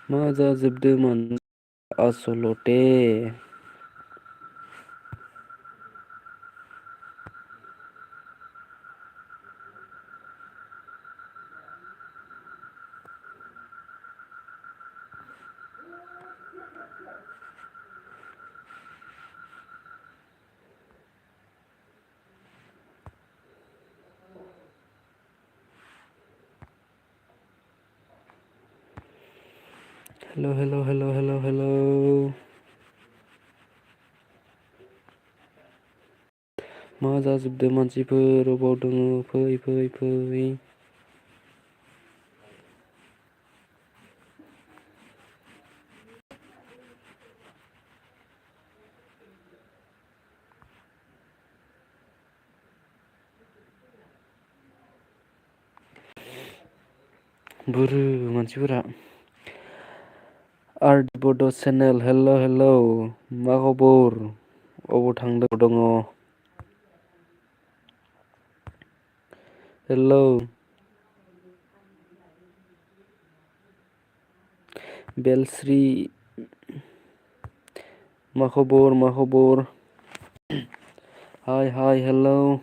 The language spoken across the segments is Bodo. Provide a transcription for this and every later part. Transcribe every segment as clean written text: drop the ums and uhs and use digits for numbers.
मा जाजोबदोंमोन आसलथे? हेल'। मा जाजोबदों मानसिफोर अबाव दङ फै। बुरो मानसिफोरा। आर्ट बड' चेनेल हेल'। मा खबर? अबाव थांदों दङ? हेल'। बेलस्रि मा खबर? Hi hello'.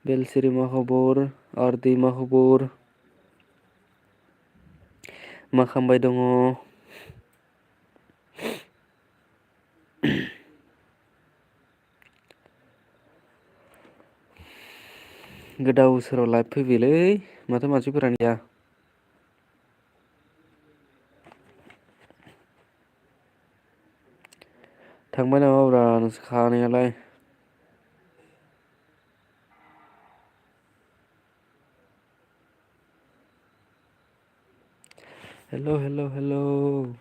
बेलस्रि मा खबर? आरदि मा खबर? मा खालामबाय दङ? गोदाव सोराव लाइभ फैबायलै माथो मानसिफोरानो गैया। थांबाय नामाब्रा नोंसोर खानैयालाय? हेल'।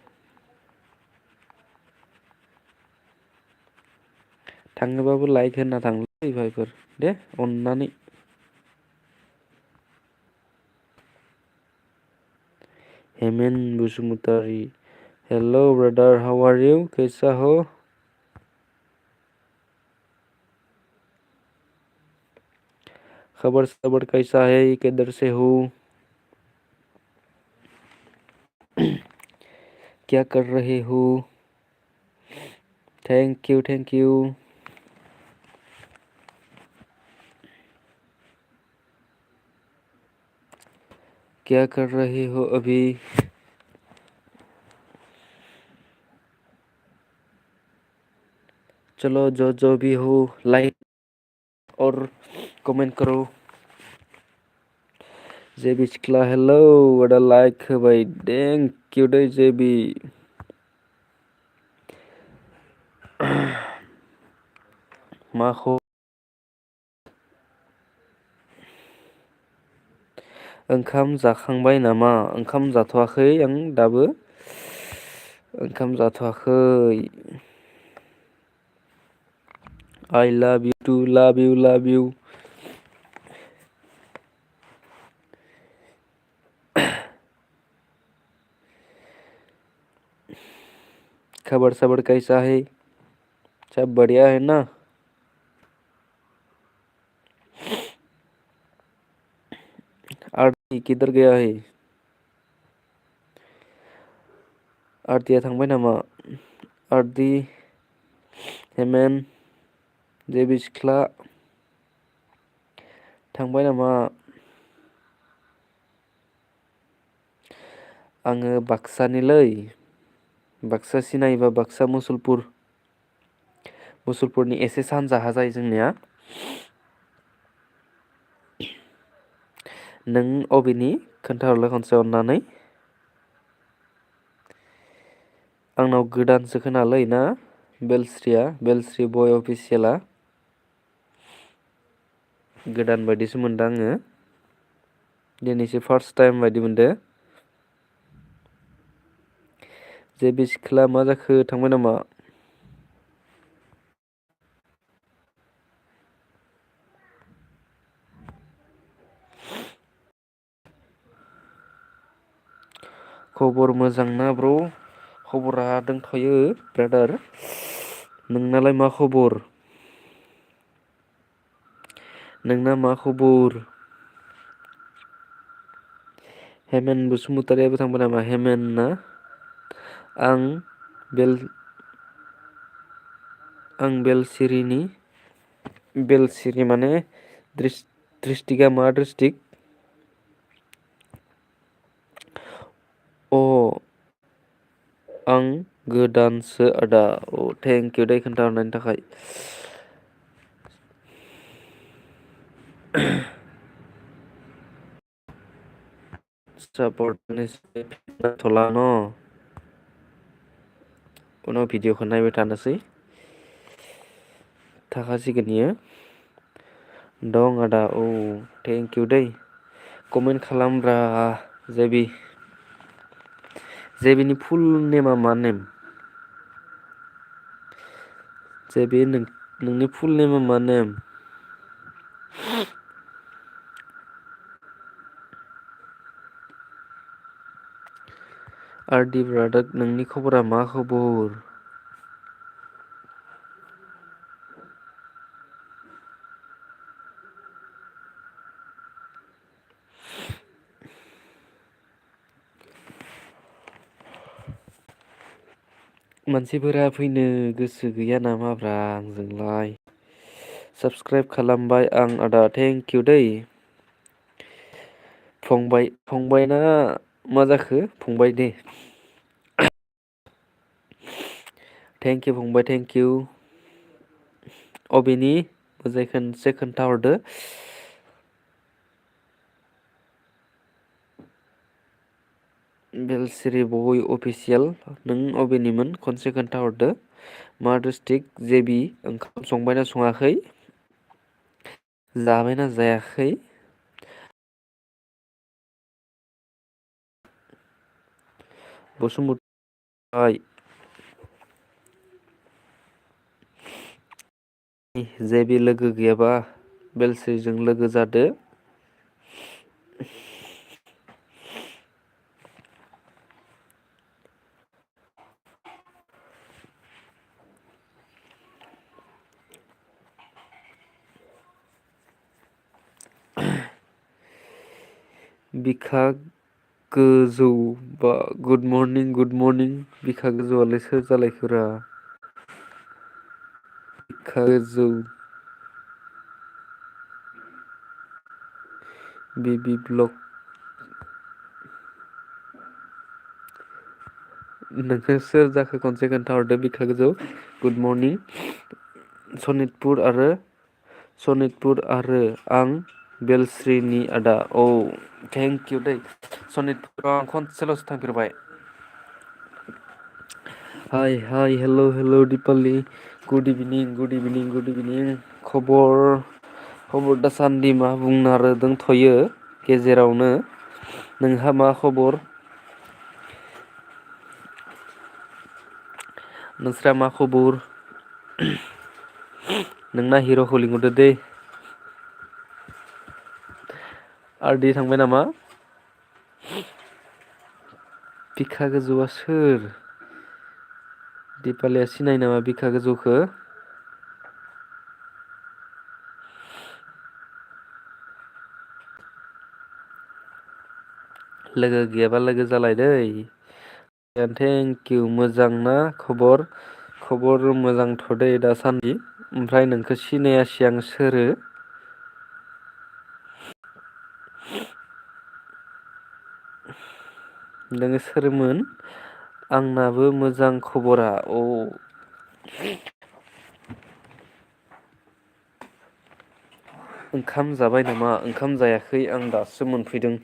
थाङोबाबो लाइक होना थांलै भाइफोर दे अननानै। Hemen Basumatary hello' brother how are you कैसा हो? खबर सबर कैसा है किधर से हो? क्या कर रहे हो? Thank you. क्या कर रहे हो अभी? चलो जो भी हो लाइक और कमेंट करो। जेबि सिख्ला हेलौ आदा लाइक होबाय थेंक इउ दै जेबि। माखौ ओंखाम जाखांबाय नामा? ओंखाम जाथ'वाखै आं दाबो। ओंखाम जाथ'वाखै। आइ लाभ इउ टु लाभ इउ। खबर सबर कैसा है? सब बढ़िया है ना? आरती किधर गया है? आरतीया थांबाय नामा? आरती हेमेन जेबि सिख्ला थांबाय नामा? आङो बाक्सानिलै। बाक्सा सिनायोबा बाक्सा मुसलपुरनि एसे सानजाहा जायो जोंनिया। नों अबेनि खोन्थाहरलाय खनसे अननानै। आंनाव गोदानसो खोनालै ना बेलस्रि बय अफिसियेला। गोदान बायदिसो मोनदों आङो। दिनैसो फार्स्ट टाइम बायदि मोनदो। जेबि सिख्ला मा जाखो थांबाय नामा? खबर मोजां ना ब्र'? खबरा दंथ'यो ब्रादार। नोंनालाय मा खबर? नोंना मा खबर? हेमेन बसुमतारियाबो थांबाय नामा? हेमेन ना? आं बेल आं बेलसिरिनि। बेलसिरि माने ड्रिस्टिकआ मा ड्रिस्टिक? अ आं गोदानसो आदा। अ थेंक इउ दे खोन्थाहरनायनि थाखाय। जाथ'ला न'। उनाव भिडिअ'खौ नायबाय थानोसै। थाखासिगोन इयो। दं आदा औ थेंक इउ दै। कमेन्ट खालामब्रा जेबि। जेबिनि फुल नेमा मा नेम? जेबि नोंनि फुल नेमा मा नेम? आरडि ब्रादार नोंनि खबरा मा खबर? मानसिफोरा फैनो गोसो गैया नामाब्रा आंजोंलाय? साबसक्राइब खालामबाय आं आदा थेंक इउ दै। फंबायना मा जाखो फंबाय दे। थेंक इउ फंबाय थेंक इउ। अबेनि मोजाङै खनसे खोन्थाहरदो। बेलसिरि बय अफिसियेल नों अबेनिमोन खनसे खोन्थाहरदो। मा डिस्ट्रिक्ट जेबि ओंखाम संबायना सङाखै? जाबायना जायाखै? बसुमतारी जेबि लोगो गैयाबा बेलस्रिजों लोगो जादो। बिखा गोजौ बा गुड मर्निं बिखा गोजौआलाय सोर जालायखोरा? बिखा गोजौ बिबि ब्लक। नोंसोर सोर जाखो खनसे खोन्थाहरदो बिखा गोजौ गुड मर्निं। सनितपुर आरो आं बेलस्रिनि आदा औ थेंक इउ दै। सनितपुराव आं खनसेल'सो थांफेरबाय। हाय हेल' दिपालि गुड इभिनिं खबर दासान्दि मा बुंनो आरो दंथ'यो गेजेरावनो। नोंहा मा खबर? नोंस्रा मा खबर? नोंना हिर'खौ लिंहरदो दै। आरडि थांबाय नामा? बिखा गोजौआ सोर? दिपालिया सिनायो नामा बिखा गोजौखौ? लोगो गैयाबा लोगो जालाय दै। थेंक इउ मोजां ना खबर? खबर मोजांथ' दे दासान्दि। ओमफ्राय नोंखौ सिनायासै आं सोरो? नोङो सोरमोन? आंनाबो मोजां खबरा औ। ओंखाम जाबाय नामा? ओंखाम जायाखै आं दासो मोनफैदों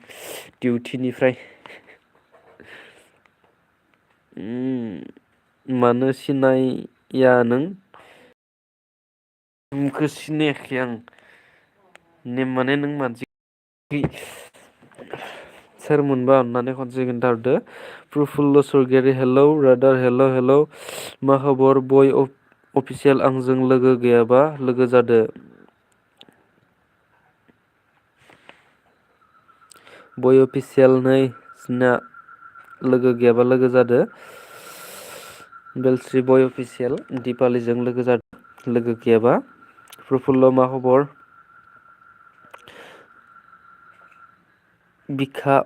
डिउटिनिफ्राय। मानो सिनाया नों? नोंखौ सिनायाखै आं नेम माने नों मानसि सोर मोनबा अननानै खनसे खोन्थाहरदो। प्रफुल्ल स्वर्गियारि हेलौ ब्रादार हेल'। मा खबर बय अफिसियेल आंजों लोगो गैयाबा लोगो जादो। बय अफिसियेल नै जोंना लोगो गैयाबा लोगो जादो। बेलस्रि बय अफिसियेल दिपालिजों लोगो जादों लोगो गैयाबा प्रफुल्ल मा खबर बिखा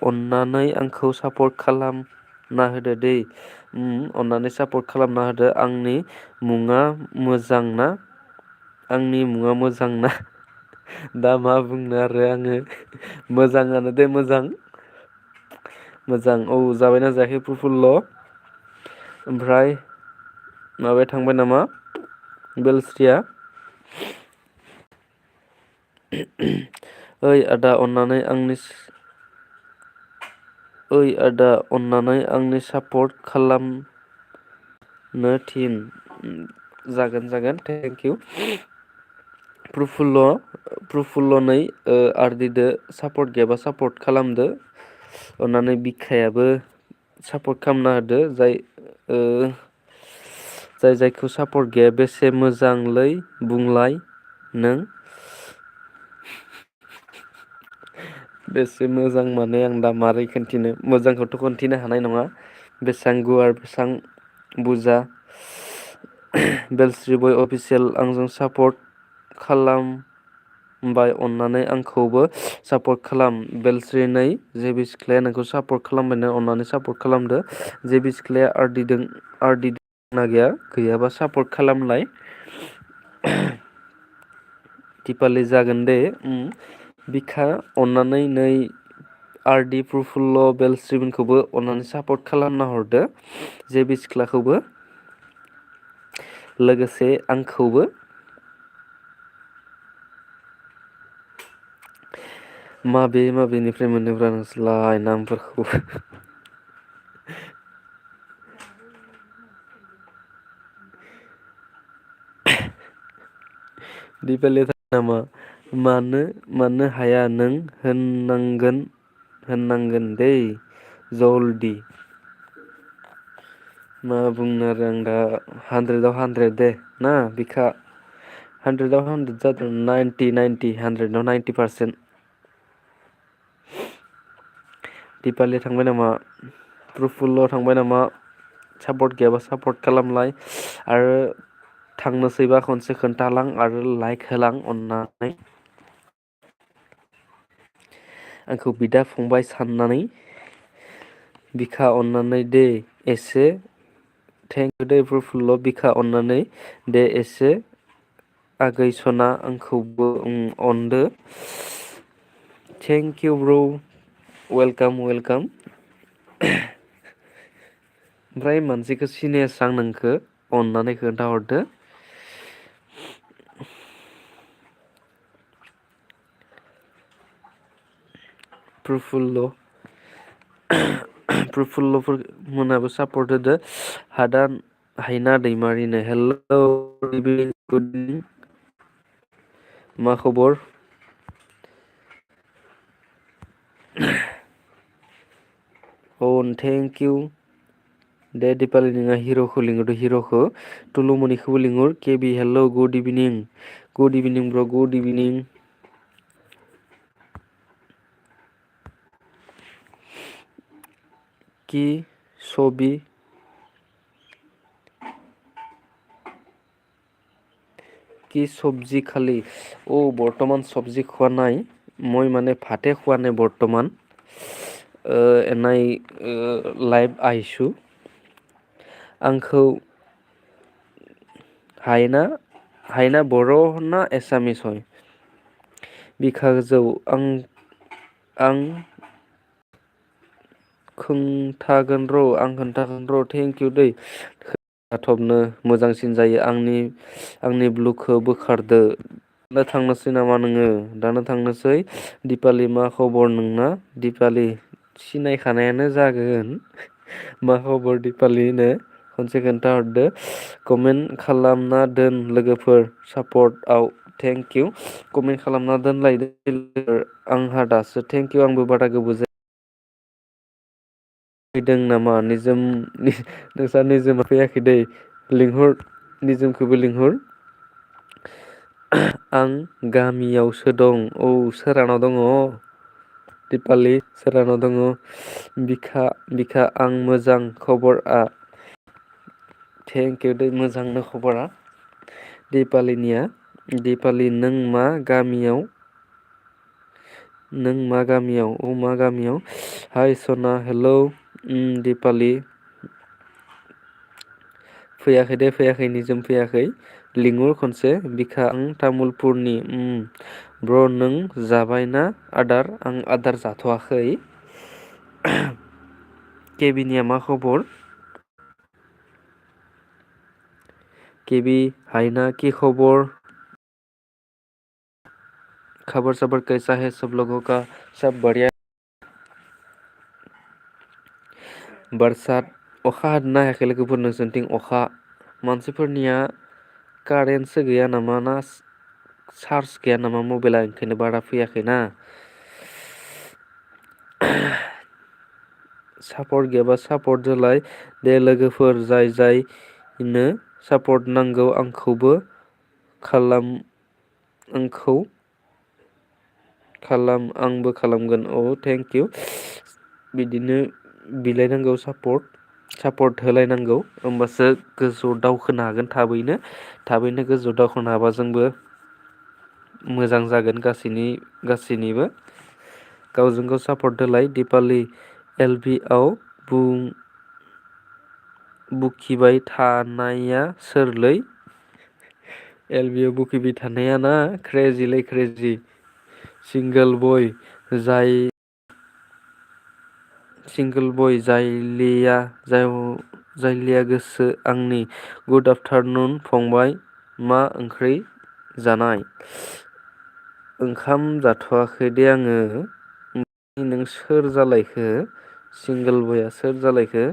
अननानै आंखौ सापर्ट खालामना होदो दै अननानै सापर्ट खालामना होदो आंनि मुङा मोजां ना दा मा बुंनो आरो आङो मोजाङानो दे मोजां औ जाबायना जायाखै प्रफुल्ल ओमफ्राय माबाया थांबाय नामा बेलस्रिया ओइ आदा अननानै आंनि सापर्ट खालामनो थिन जागोन थेंक इउ प्रफुल्ल नै आरदिदो सापर्ट गैयाबा सापर्ट खालामदो अननानै बिखायाबो सापर्ट खालामना होदो जाय जायखौ सापर्ट गैया बेसे मोजांलै बुंलाय नों बेसे मोजां माने आं दा मारै खिन्थिनो मोजांखौथ' खिन्थिनो हानाय नङा बेसेबां गुवार बेसेबां बुरजा बेलस्रि बय अफिसियेल आंजों सापर्ट खालामबाय अननानै आंखौबो सापर्ट खालाम बेलस्रि नै जेबि सिख्लाया नोंखौ सापर्ट खालामबायनो अननानै सापर्ट खालामदो जेबि सिख्लाया आरदि ना गैयाबा सापर्ट खालामलाय दिपालि जागोन दे बिखा अननानै नै आरडि प्रफुल्ल बेलस्रिमोनखौबो अननानै सापर्ट खालामना हरदो जेबि सिख्लाखौबो लोगोसे आंखौबो माबेनिफ्राय मोनोब्रा नोंसोरलाय नामफोरखौ दिपालिया नामा मानो हाया नों होननांगोन दै जलदि मा बुंनो आरो आं दा 100आव 100 दे ना बिखा 100आव 100 जादों 90 100आव 90%। दिपालिया थांबाय नामा प्रफुल्ल थांबाय नामा सापर्ट गैयाबा सापर्ट खालामलाय आरो थांनोसैबा खनसे खोन्थालां आरो लाइक होलां अननानै आंखौ बिदा फंबाय साननानै बिखा अननानै दे एसे थेंक दे प्रफुल्ल बिखा अननानै दे एसे आगै सना आंखौबो अनदो थेंक इउ ब्र वेलकाम ओमफ्राय मानसिखौ सिनायासै आं नोंखौ अननानै खोन्थाहरदो प्रफुल्लफोर मोनाबो सापर्ट होदो हायना दैमारिनो हेलौ मा खबर औ थेंक इउ दे दिपालि नोङा हिर'खौ लिंहरदो हिर'खौ तुलुमनिखौबो लिंहर केबि हेलौ गुड इभिनिं ब्र गुड इभिनिं कि চব্জি খালি বৰ্তমান চব্জি খোৱা নাই মই মানে ভাতে খোৱা নাই বৰ্তমান এনাই লাইভ আহিছোঁ आंखौ हायना बर' ना एसामिस হয় बिखाजौ आं खोन्थागोन र' थेंक इउ दै खोन्थाथबनो मोजांसिन जायो आंनि ब्लुखौ बोखारदो दानो थांनोसै नामा नोङो दानो थांनोसै दिपालि मा खबर नोंना दिपालि सिनायखानायानो जागोन मा खबर दिपालिनो खनसे खोन्थाहरदो कमेन्ट खालामना दोन लोगोफोर सापर्टआव थेंक इउ कमेन्ट खालामना दोनलायदो आंहा दासो थेंक इउ आंबो बारा गोबाव जाया फैदों नामा नोंस्रा निजोमा फैयाखै दै लिंहर निजोमखौबो लिंहर आं गामियावसो दं सोरानाव दङ दिपालि सोरहानाव दङ बिखा आं मोजां खबरआ थेंक इउ दै मोजांनो खबरा दिपालि नों मा गामियाव हाय सना हेलौ दिपालि फैयाखै निजोम फैयाखै लिंहर खनसे बिखा आं तामुलपुरनि ब्र नों जाबायना आदार आं आदार जाथ'वाखै केबिनिया मा खबर केबि हायना कि खबर खबर सबर कैसा है सब लोगों का सब बढ़िया बारसात अखा हादोंना हायाखै लोगोफोर नोंसोरनिथिं अखा मानसिफोरनिया कारेन्टसो गैया नामा ना चार्ज गैया नामा मबाइला ओंखायनो बारा फैयाखैना सापर्ट गैयाबा सापर्ट होलाय दे लोगोफोर जायनो सापर्ट नांगौ आंखौबो आंबो खालामगोन थेंक इउ बिदिनो बिलायनांगौ सापर्ट होलायनांगौ होमबासो गोजौआव दावखोनो हागोन थाबैनो गोजौआव दावखोनो हाबा जोंबो मोजां जागोन गासैनिबो गावजों गाव सापर्ट होलाय दिपालि एलपि आव बुखिबाय थानाया सोरलै एलबियाव बुखिबाय थानाया ना क्रेजि सिंगोल बय जायलिया गोसो आंनि गुड आफ्टारनुन फंबाय मा ओंख्रि जानाय ओंखाम जाथ'वाखै दे आङो नों सोर जालायखो सिंगोल बया सोर जालायखो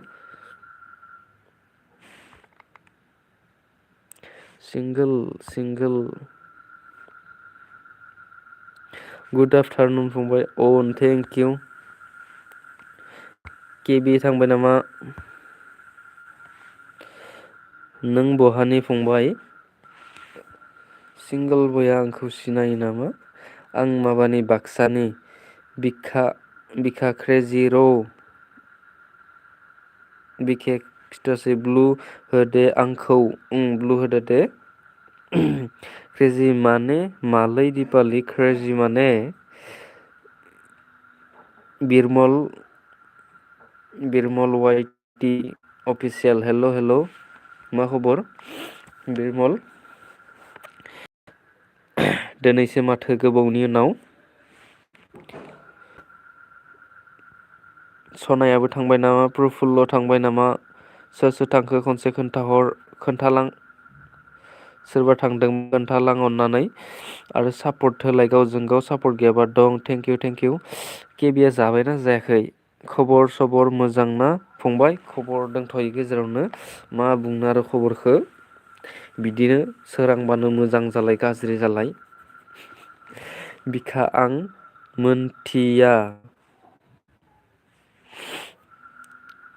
सिंगोल गुड आफ्टारनुन फंबाय थेंक इउ केबि थांबाय नामा नों बहानि फंबाय सिंगोल बया आंखौ सिनायो नामा आं माबानि बाक्सानि बिखा क्रेजि बिखे खिथासै ब्लु होदे आंखौ ब्लु होदो दे क्रेजि माने मालै दिपालि क्रेजि माने बिरमल वाइटि अफिसियेल हेल' मा खबर बिरमल दिनैसो माथो गोबावनि उनाव सनायाबो थांबाय नामा प्रफुल्ल थांबाय नामा सोर थांखो खनसे खोन्थालां सोरबा थांदों खोन्थालां अननानै आरो सापर्ट होलाय गावजों गाव सापर्ट गैयाबा दं थेंक इउ केबिया जाबायना जायाखै खबर सबर मोजां ना फंबाय खबर दंथ'यो गेजेरावनो मा बुंनो आरो खबरखौ बिदिनो सोरांबानो मोजां जालाय गाज्रि जालाय बिखा आं मोनथिया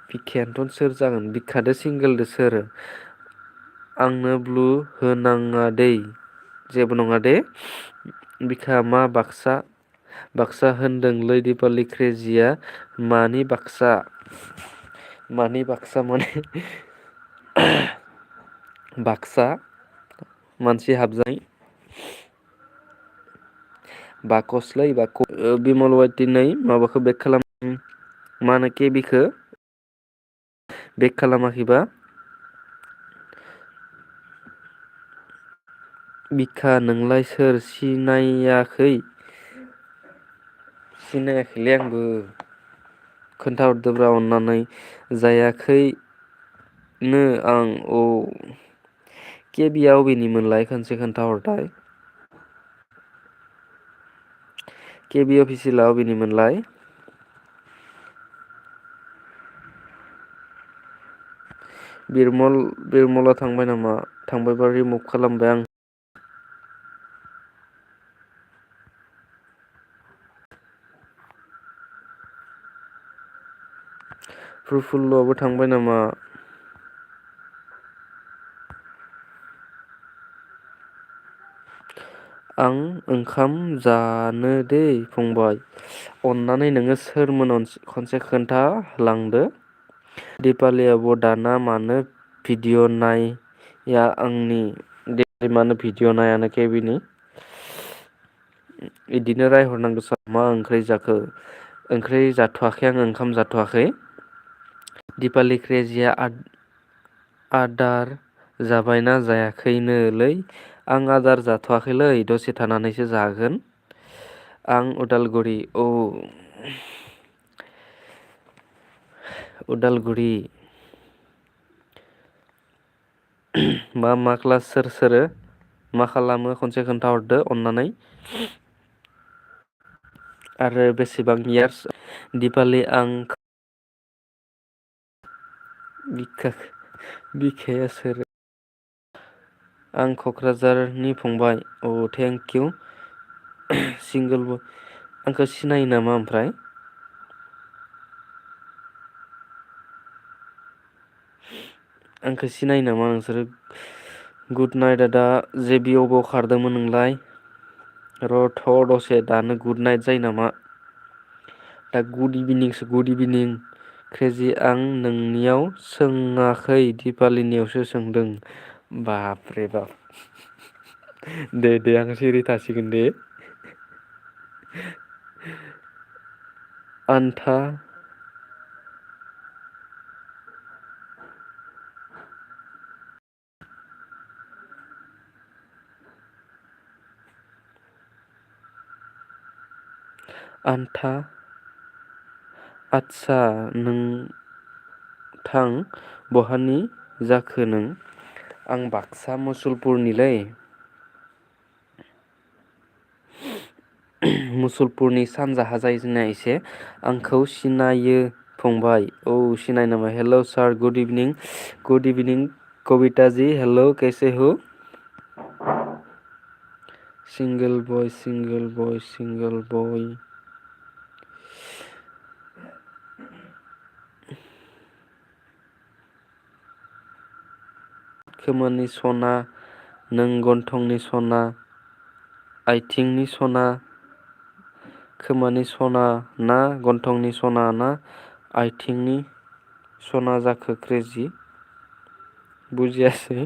बिखायानोथ' सोर जागोन बिखादो सिंगोलदो सोर आंनो ब्लु होनाङा दै जेबो नङा दे बिखा मा बाक्सा होनदोंलै दिपालि क्रेजिया मानि बाक्सा माने बाक्सा मानसि हाबजानाय बाकसलै बिमल वाइटि नै माबाखौ बेक खालाम मा होनो केबिखौ बेक खालामाखैबा बिखा नोंलाय सोर सिनायाखैलै आंबो खोन्थाहरदोब्रा अननानै जायाखैनो आं केबिया अबेनिमोनलाय खनसे खोन्थाहरथाय केबि अफिसियेला अबेनिमोनलाय बिरमला थांबाय नामा थांबायबा रिमुभ खालामबाय आं प्रफुल्लआबो थांबाय नामा आं ओंखाम जानो दै फंबाय अन्नानै नोङो सोरमोन खनसे खोन्थालांदो। दिपालि आब' दाना मानो भिडिअ' नाया आंनि मानो भिडिअ' नायानो केबिनि इदिनो रायहरनांगौ सार मा ओंख्रि जाखो ओंख्रि जाथ'वाखै आं ओंखाम जाथ'वाखै। दिपालि क्रेजिया आदार जाबायना जायाखैनोलै आं आदार जाथ'वाखैलै दसे थानानैसो जागोन। आं उदालगुरि औ उदालगुरि मा क्लास सोरो मा खालामो खनसे खोन्थाहरदो अननानै। आरो बेसेबां इयार्स दिपालि आं बिखाया सोरो आं क'क्राझारनि फंबाय औ थेंक इउ सिंगोल बय आंखौ सिनायो नामा ओमफ्राय? आंखौ सिनायो नामा नोंसोरो गुड नाइट आदा जे बि अबाव खारदोंमोन नोंलाय र' थ' दसे दानो गुड नाइट जायो नामा दा गुड इभिनिंसो गुड इभिनिं क्रेजि आं नोंनियाव सोङाखै दिपालिनियावसो सोंदों बाबरे बाब दे आं सिरि थासिगोन दे आन्था आन्था आदसा नोंथां बहानि जाखो नों आं बाक्सा मुसलपुरनिलै मुसलपुरनि सानजाहा जायो जोंना एसे आंखौ सिनायो फंबाय औ सिनायो नामा हेल' सार गुड इभिनिं कबिता जि हेल' कैसे हो सिंगोल बय खोमानि सना नों गन्थंनि सना आथिंनि सना खोमानि सना ना गन्थंनि सना ना आथिंनि सना जाखो क्रेजि बुजियासै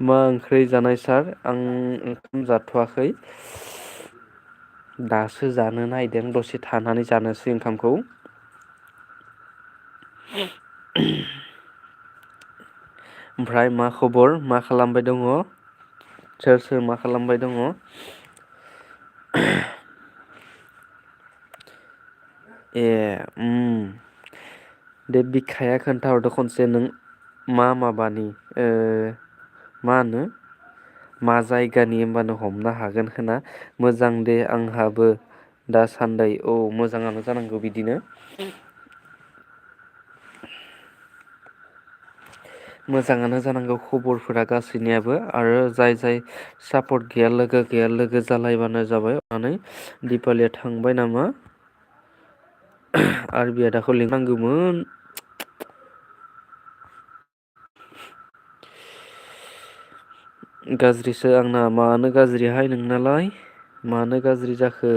मा ओंख्रि जानाय सार आं ओंखाम जाथ'वाखै दासो जानो नागिरदों दसे थानानै जानोसै ओंखामखौ ओमफ्राय मा खबर मा खालामबाय दङ सोर मा खालामबाय दङ ए दे बिखाया खोन्थाहरदो खनसे नों माबानि मा होनो मा जायगानि होमबानो हमनो हागोन होना मोजां दे आंहाबो दासान्दै औ मोजाङानो जानांगौ बिदिनो मोजाङानो जानांगौ खबरफोरा गासैनियाबो आरो जाय सापर्ट गैया लोगो जालायबानो जाबाय अनानै दिपालिया थांबाय नामा आरबि आदाखौ लिंनांगौमोन गाज्रिसो आंना मानो गाज्रिहाय नोंनालाय मानो गाज्रि जाखो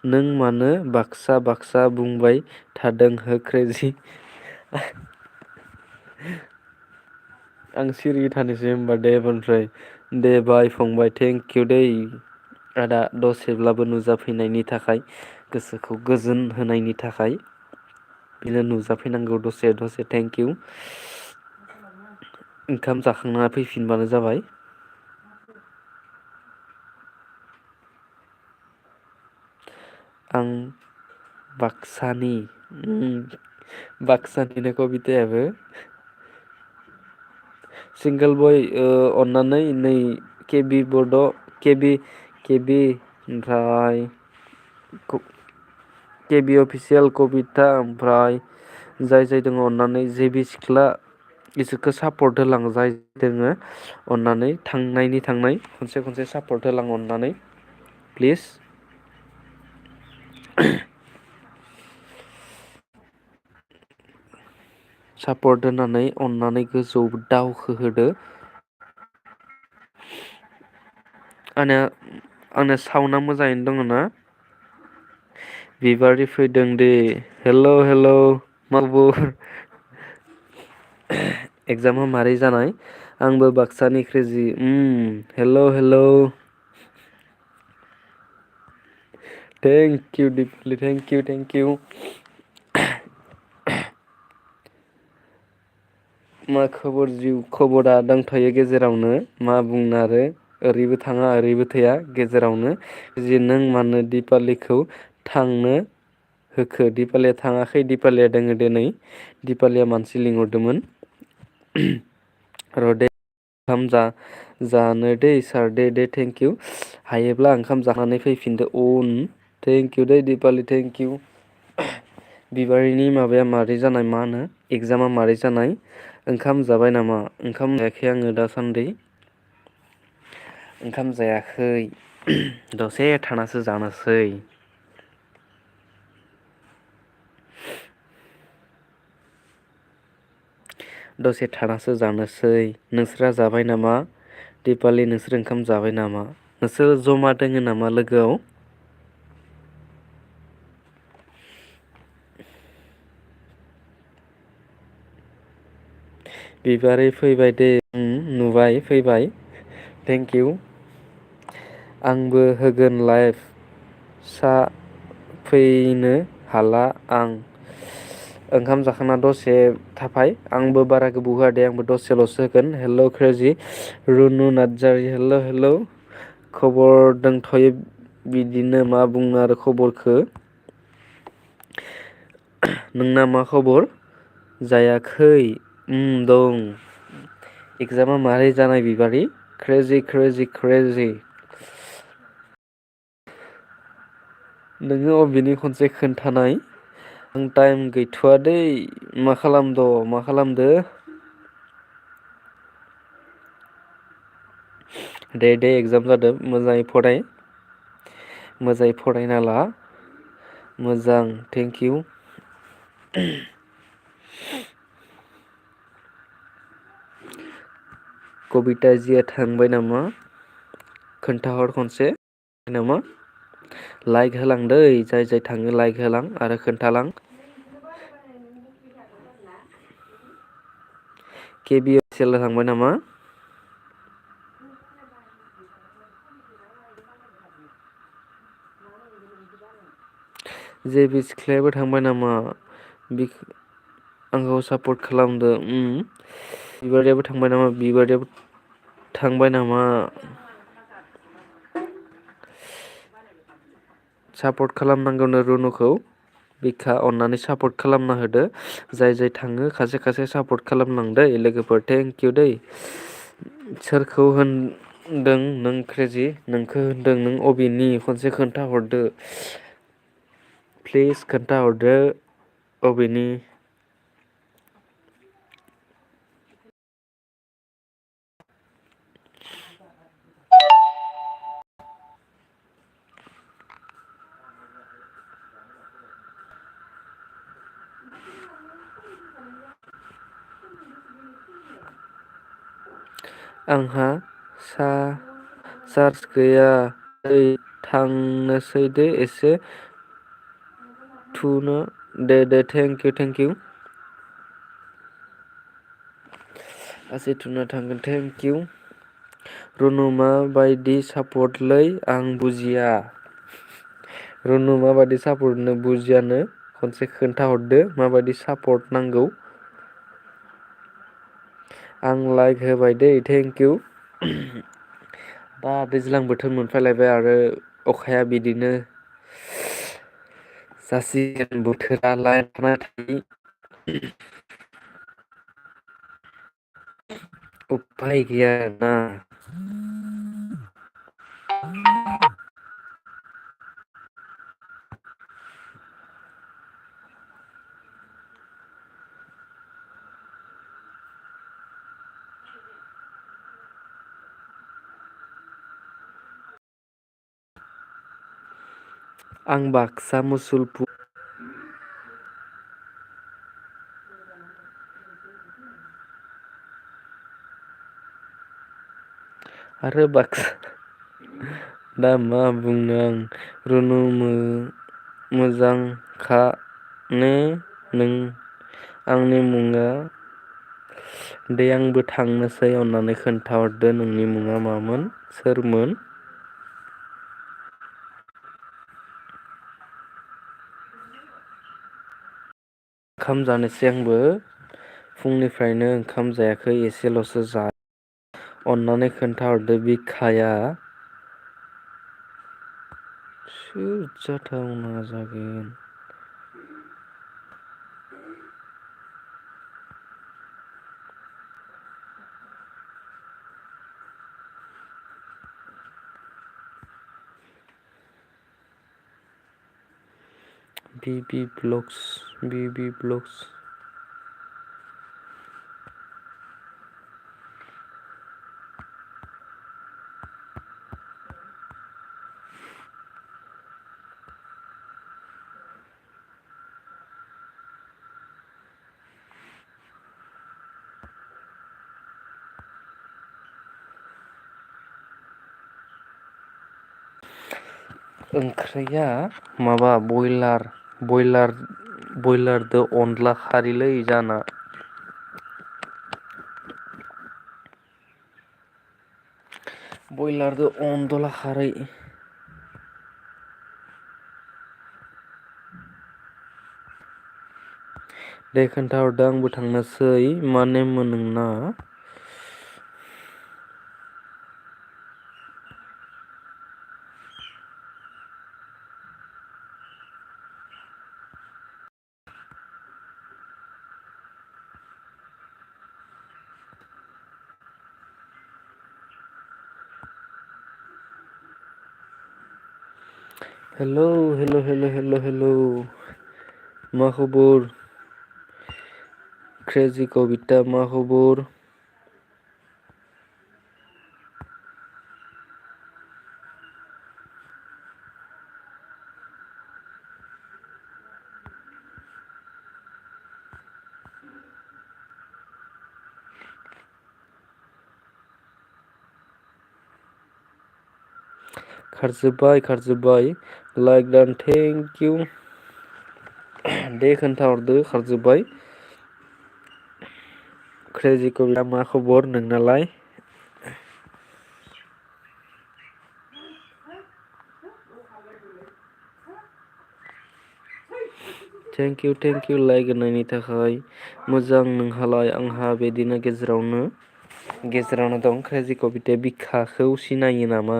नों मानो बाक्सा बुंबाय थादों हो क्रेजि आं सिरि थानोसै होमबा दे एबारनिफ्राय दे बाय फंबाय थेंकिउ दै आदा दसेब्लाबो नुजाफैनायनि थाखाय गोसोखौ गोजोन होनायनि थाखाय बिनो नुजाफैनांगौ दसे थेंकिउ ओंखाम जाखांना फैफिनबानो जाबाय आं बाक्सानिनो कबिथायाबो सिंगोल बय अननानै नै केबि बड' केबि ओमफ्राय केबि अफिसियेल कबिथा ओमफ्राय जाय दङ अननानै जे बि सिख्ला इसोरखौ सापर्ट होलां जाय दोङो अननानै थांनाय खनसे सापर्ट होलां अननानै प्लिज सापर्ट होनानै अननानै गोजौ दावखोहोदो आंना साउन्डआ मोजाङैनो दङ ना बिबारि फैदों दे हेल' हेल' मा खबर एगजामा मारै जानाय आंबो बाक्सानि crazy hello' hello' thank you Dipali thank you thank you मा खबर जिउ खबरा दंथ'यो गेजेरावनो मा बुंनो आरो ओरैबो थाङा ओरैबो थाया गेजेरावनो जि नों मानो दिपालिखौ थांनो होखो दिपालिया थाङाखै दिपालिया दोङो दिनै दिपालिया मानसि लिंहरदोंमोन र' दे ओंखाम जानो दै सार दे थेंक इउ हायोब्ला ओंखाम जानानै फैफिनदो थेंक इउ दै दिपालि थेंक इउ बिबारिनि माबाया मारै जानाय मा होनो एगजामा मारै जानाय ओंखाम जाबाय नामा ओंखाम जायाखै आङो दासान्दि ओंखाम जायाखै दसे थानासो जानोसै दसे थानासो जानोसै नोंस्रा जाबाय नामा दिपालि नोंसोर ओंखाम जाबाय नामा नोंसोर जमा दोङो नामा लोगोआव बिबारै फैबाय दे नुबाय फैबाय थेंक इउ आंबो होगोन लाइभ सा फैनो हाला आं ओंखाम जाखांना दसे थाफाय आंबो बारा गोबाव होआ दे आंबो दसेल'सो होगोन हेल' क्रेजि रुनु नार्जारि हेल' हेल' खबर दंथ'यो बिदिनो मा बुंनो आरो खबरखो नोंना मा खबर जायाखै दं एगजामा मारै जानाय बिबारि क्रेजि क्रेजि क्रेजि नोङो अबेनि खनसे खोन्थानाय आं टाइम गैथ'वा दै मा खालामदो दे एगजाम जादों मोजाङै फराय मोजाङै फरायना ला मोजां थेंक इउ कबिता जिया थांबाय नामा खोन्थाहर खनसे नामा लाइक होलां दै जाय जाय थाङो लाइक होलां आरो खोन्थालां केबि अफिसियेल थांबाय नामा जे बि सिख्लायाबो थांबाय नामा आंखौ सापर्ट खालामदो बिबारियाबो थांबाय नामा सापर्ट खालामनांगौनो रुनुखौ बिखा अननानै सापर्ट खालामना होदो जाय जाय थाङो खायसे सापर्ट खालामलांदो लोगोफोर थेंक इउ दै सोरखौ होनदों नों क्रेजि नोंखौ होनदों नों अबेनि खनसे खोन्थाहरदो प्लिज खोन्थाहरदो अबेनि आंहा चार्ज गैया दै थांनोसै दे एसे थुनो दे थेंक इउ लासै थुना थांगोन थेंक इउ रुनु मा बायदि सापर्टलै आं बुजिया रुनु माबायदि सापर्टनो बुजियानो खनसे खोन्थाहरदो माबायदि सापर्ट नांगौ आं लाइक होबाय दै थेंक इउ दा दैज्लां बोथोर मोनफैलायबाय आरो अखाया बिदिनो जासिगोन बोथोरालाय उफाय गैया आरोना आं बाक्सा मुसलपुर आरो बाक्सा दा मा बुंनो आं रुनु मोजांखानो नों आंनि मुङा दे आंबो थांनोसै अन्नानै खोन्थाहरदो नोंनि मुङा मामोन सोरमोन? ओंखाम जानोसै आंबो फुंनिफ्रायनो ओंखाम जायाखै एसेल'सो अन्नानै खोन्थाहरदो बिखाया सोर जाथावना जागोन? बि-बि ब्लगस ओंख्रिया माबा बयलारदो अनला खारैलै जाना। बयलारदो अनदला खारै। दे खोन्थाहरदो आंबो थांनोसै मानेमोन नोंना? हेलौ मा खबर? क्रेजि कबिता मा खबर? खारजोब्बाय लाइक दान थेंक इउ। दे खोन्थाहरदो खारजोब्बाय। क्रेजि कबिता मा खबर नोंनालाय? थेंक इउ लाइक होनायनि थाखाय मोजां नोंहालाय आंहा बिदिनो गेजेरावनो दं क्रेजि कबिताया बिखाखौ सिनायो नामा?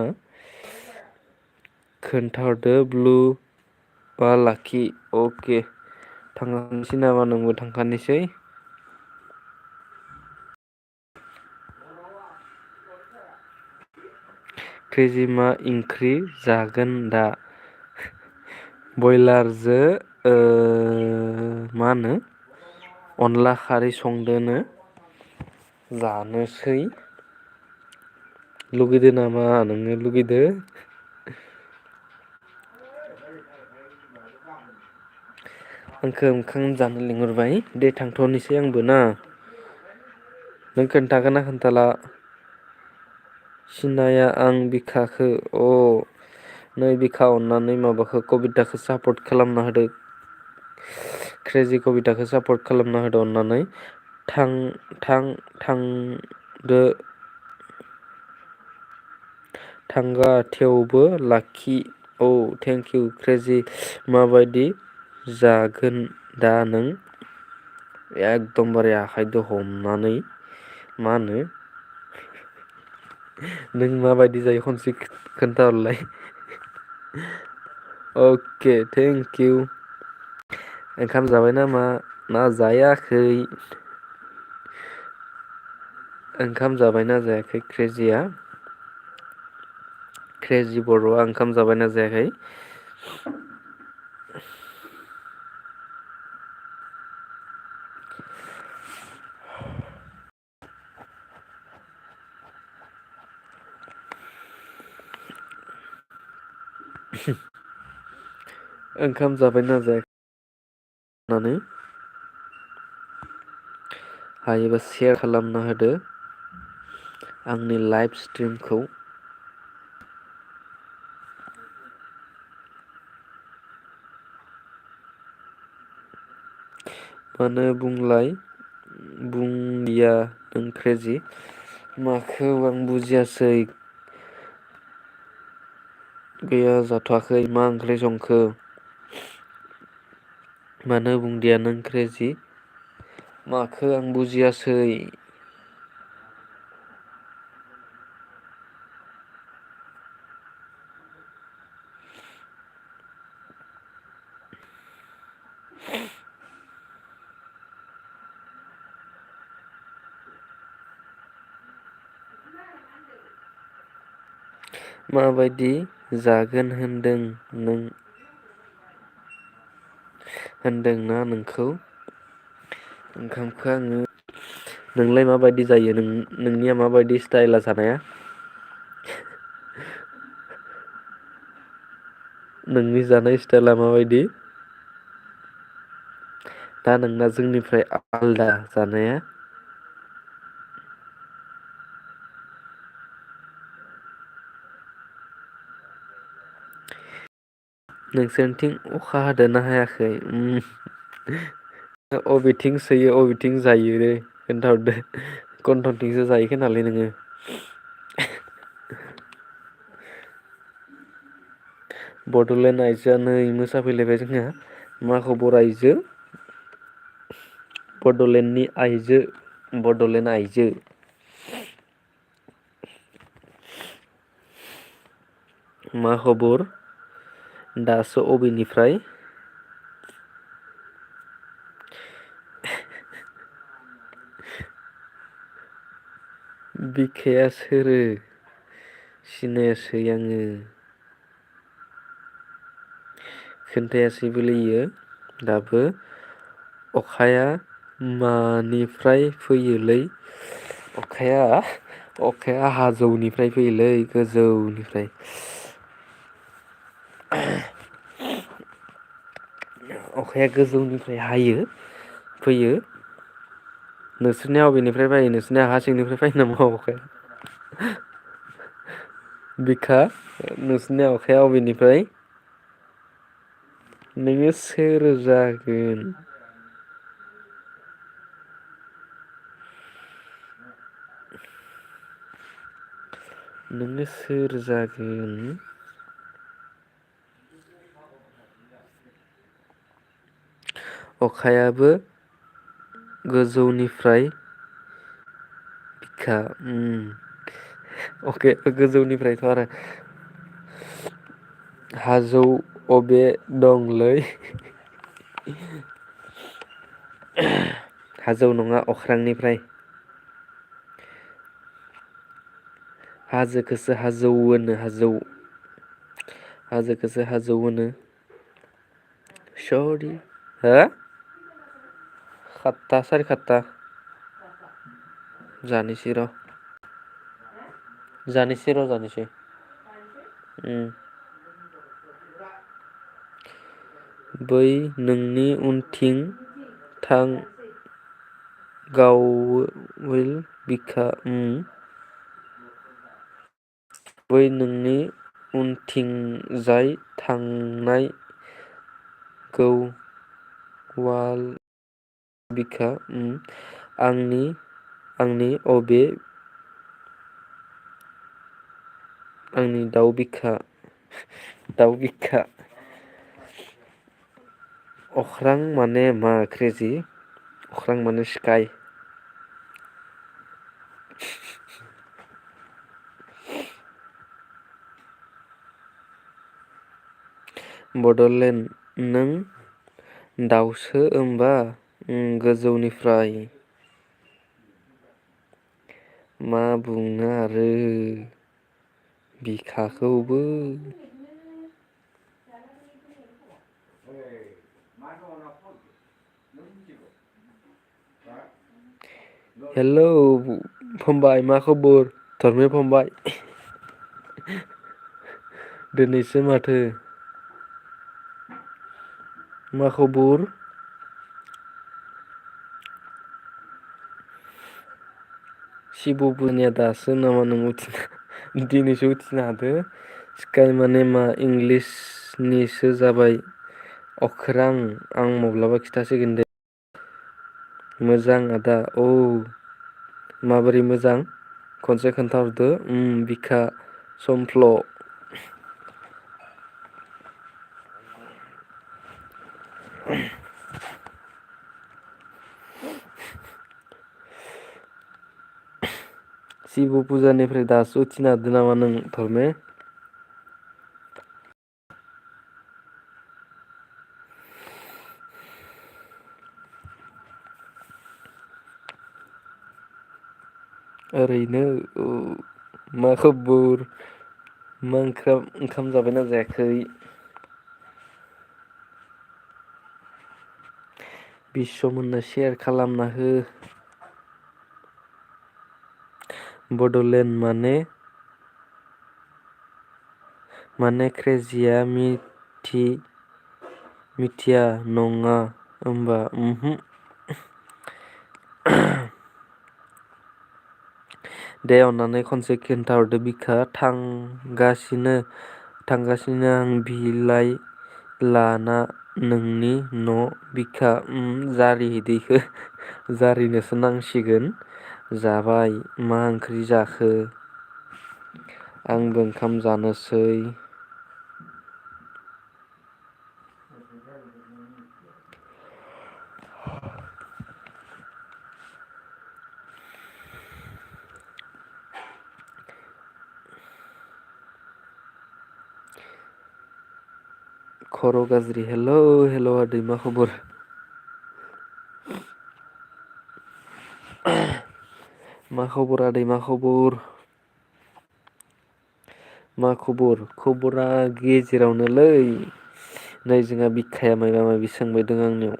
खोन्थाहरदो ब्लु बा लाखि अके थांखानोसै नामा नोंबो थांखानोसै? क्रेजि मा इंख्रि जागोन दा? बयलारजो मा होनो अनला खारै संदोनो जानोसै। लुगैदो नामा नोङो लुगैदो? आंखौ ओंखाम जानो लिंहरबाय दे थांथ'नोसै आंबो ना। नों खोन्थागोन ना खोन्थाला? सिनाया आं बिखाखो नै बिखा अननानै माबाखौ कबिथाखौ सापर्ट खालामना होदो। क्रेजि कबिताखौ सापर्ट खालामना होदो अननानै थांदो थांगा थेवबो लाखि थेंक इउ क्रेजि माबायदि जागोन दा नों? एकदमबारे आखाइजों हमनानै मा होनो नों माबायदि जायो खनसे खोन्थाहरलाय? अके थेंक इउ। ओंखाम जाबाय नामा ना जायाखै? ओंखाम जाबायना जायाखै क्रेजिया? क्रेजि बर'आ ओंखाम जाबायना जायाखै? ओंखाम जाबायना जायाखै होननानै हायोबा सेयार खालामना होदो आंनि लाइभ स्ट्रिमखौ। मानो बुंलाय बुंलिया नों क्रेजि माखौ आं बुजियासै गैया जाथ'वाखै मा ओंख्रि संखो मानो बुंदिया नों क्रेजि माखो आं बुजियासै माबायदि जागोन होनदों नों होनदोंना नोंखौ ओंखामखौ आङो नोंलाय माबायदि जायो नोंनिया माबायदि स्टाइला जानाया नोंनि जानाय स्टाइला माबायदि दा नोंना जोंनिफ्राय आलदा जानाया नोंसोरनिथिं अखा हादोना हायाखै अबेथिं सोयो अबेथिं जायो रे खोन्थाहरदो गन्थंथिंसो जायो खोनालै नोङो बड'लेण्ड आइजोआ नै मोसाफैलायबाय जोंहा मा खबर आइजो बड'लेण्ड आइजो मा खबर दासो अबेनिफ्राय बिखाया सोरो सिनायासै आङो खोन्थायासैबोलै इयो दाबो अखाया मानिफ्राय फैयोलै अखाया हाजोनिफ्राय फैयोलै गोजौनिफ्राय अखाया गोजौनिफ्राय फैयो नोंसोरनिया अबेनिफ्राय फैयो नोंसोरनिया हा सिंनिफ्राय फैयो नामा अखाया बिखा नोंसोरनि अखाया अबेनिफ्राय नोङो सोर जागोन नोङो सोर जागोन अखायाबो गोजौनिफ्राय बिखा अखायाबो गोजौनिफ्रायथ' आरो हाजो अबे दंलै हाजो नङा अख्रांनिफ्राय हाजोखौसो हाजौ होनो सरि हो सारि खात्ता जानोसै र' जानोसै बै नोंनि उनथिं थां गावोल बिखा बै नोंनि उनथिंजाय थांनाय गवाल बिखा आंनि दाउ बिखा अख्रां माने मा क्रेजि अख्रां माने स्काइ बड'लेण्ड नों दाउसो होमबा गोजौनिफ्राय मा बुंनो आरो बिखाखौबो हेलौ फंबाय मा खबर धरमेय फंबाय दिनैसो माथो मा खबर शिब' बुनिया दासो नामा नों दिनैसो उथिनो हादो स्काइ माने मा इंलिसनिसो जाबाय अख्रां आं माब्लाबा खिथासिगोन दे मोजां आदा औ माबोरै मोजां खनसे खोन्थाहरदो बिखा समफ्ल' शिब फुजानिफ्राय दासो उथिनो हादों नामा नों धरमे? ओरैनो मा खबर मा ओंखाम जाबायना जायाखै? बिस्वमोननो सेयार खालामना हो। बड'लेण्ड माने क्रेजिया मिथिया नङा होमबा दे अननानै खनसे खिन्थाहरदो बिखा थांगासिनो आं बिलाइ लाना नोंनि न' बिखा जारिहैदो इखो जारिनोसो नांसिगोन जाबाय मा ओंख्रि जाखो आंबो ओंखाम जानोसै खर' गाज्रि हेल' आदै मा खबर? मा खबर आदै मा खबर? मा खबरा गेजेरावनोलै नै जोंहा बिखाया मायबा माबि सोंबायदों आंनियाव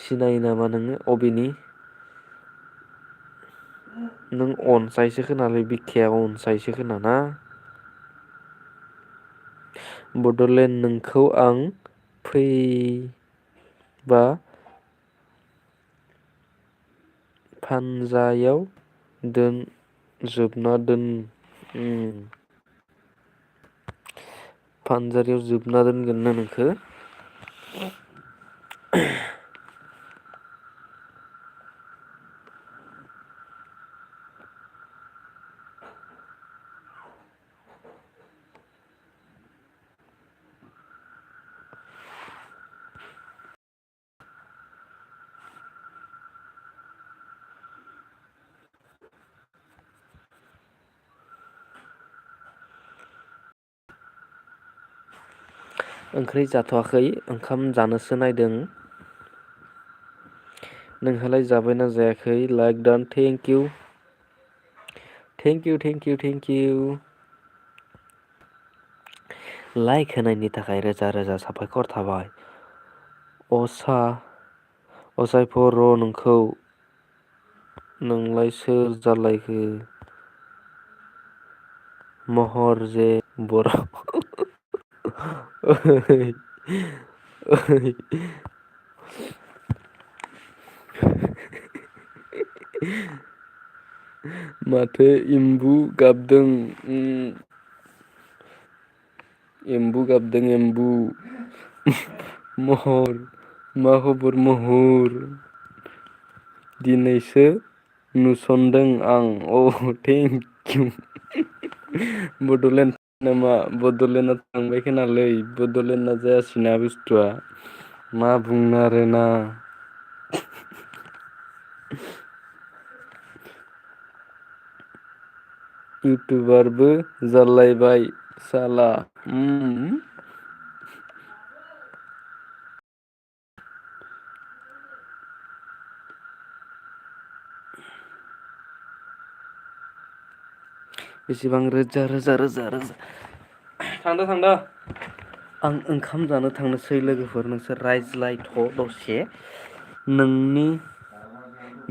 सिनायो नामा नोङो अबेनि? नों अनसायसो खोनालै बिखाया अनसायसो खोनाना बड'लेण्ड नोंखौ आं फैबा फानजायाव जोबना दोन फानजारियाव जोबना दोनगोन नो नोंखो ओंख्रि जाथ'वाखै ओंखाम जानोसो नायदों नोंहालाय जाबायना जायाखै लाइक दान थेंक इउ लाइक होनायनि थाखाय रोजा रोजा साबायखर थाबाय असायफर' नोंखौ नोंलाय सोर जालायखो महर जे बर' ओइ माथो एम्बु गाबदों एम्बु गाबदों एम्बु महर मा खबर महर दिनैसो नुसनदों आं थेंकिउ बड'लेण्ड नामा बड'लेण्डआ थांबाय खोनालै बड'लेण्डआ जायासैना बुस्थुआ मा बुंनो आरोना इउटुबारबो जालायबाय साला बेसेबां रोजा थांदो आं ओंखाम जानो थांनोसै लोगोफोर नोंसोर रायज्लायथ' दसे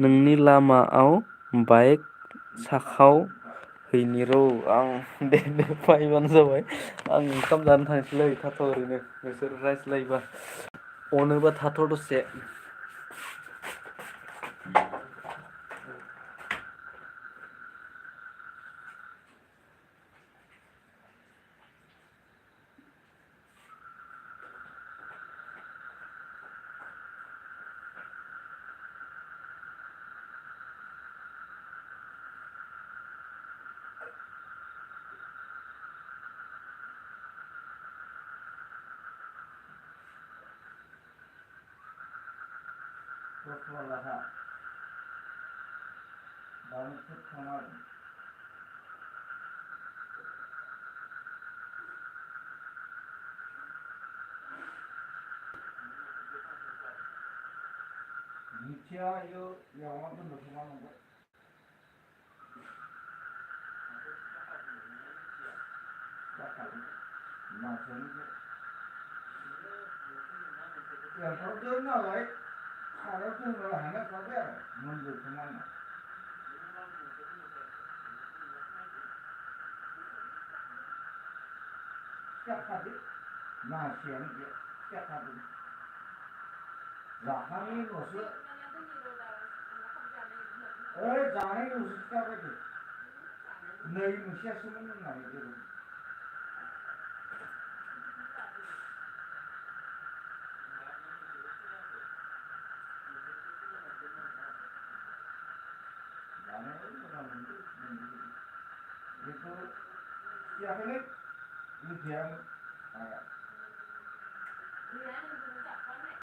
नोंनि लामायाव बाइक साखाव हैनि र' आं दे फैबानो जाबाय आं ओंखाम जानो थांसैलै थाथ' ओरैनो नोंसोर रायज्लायबा अनोबा थाथ' दसे Koswalaha, Banukut Kamal, Nitia, you want to look on Nothing. Yeah, for doing no like, I don't think we'll hang up for there. Mundu Kumana. Step at it. Nasian, step at it. Zahani was it. Zahani was step at it. No, you must have someone in my itu siapa nih? Ini dia.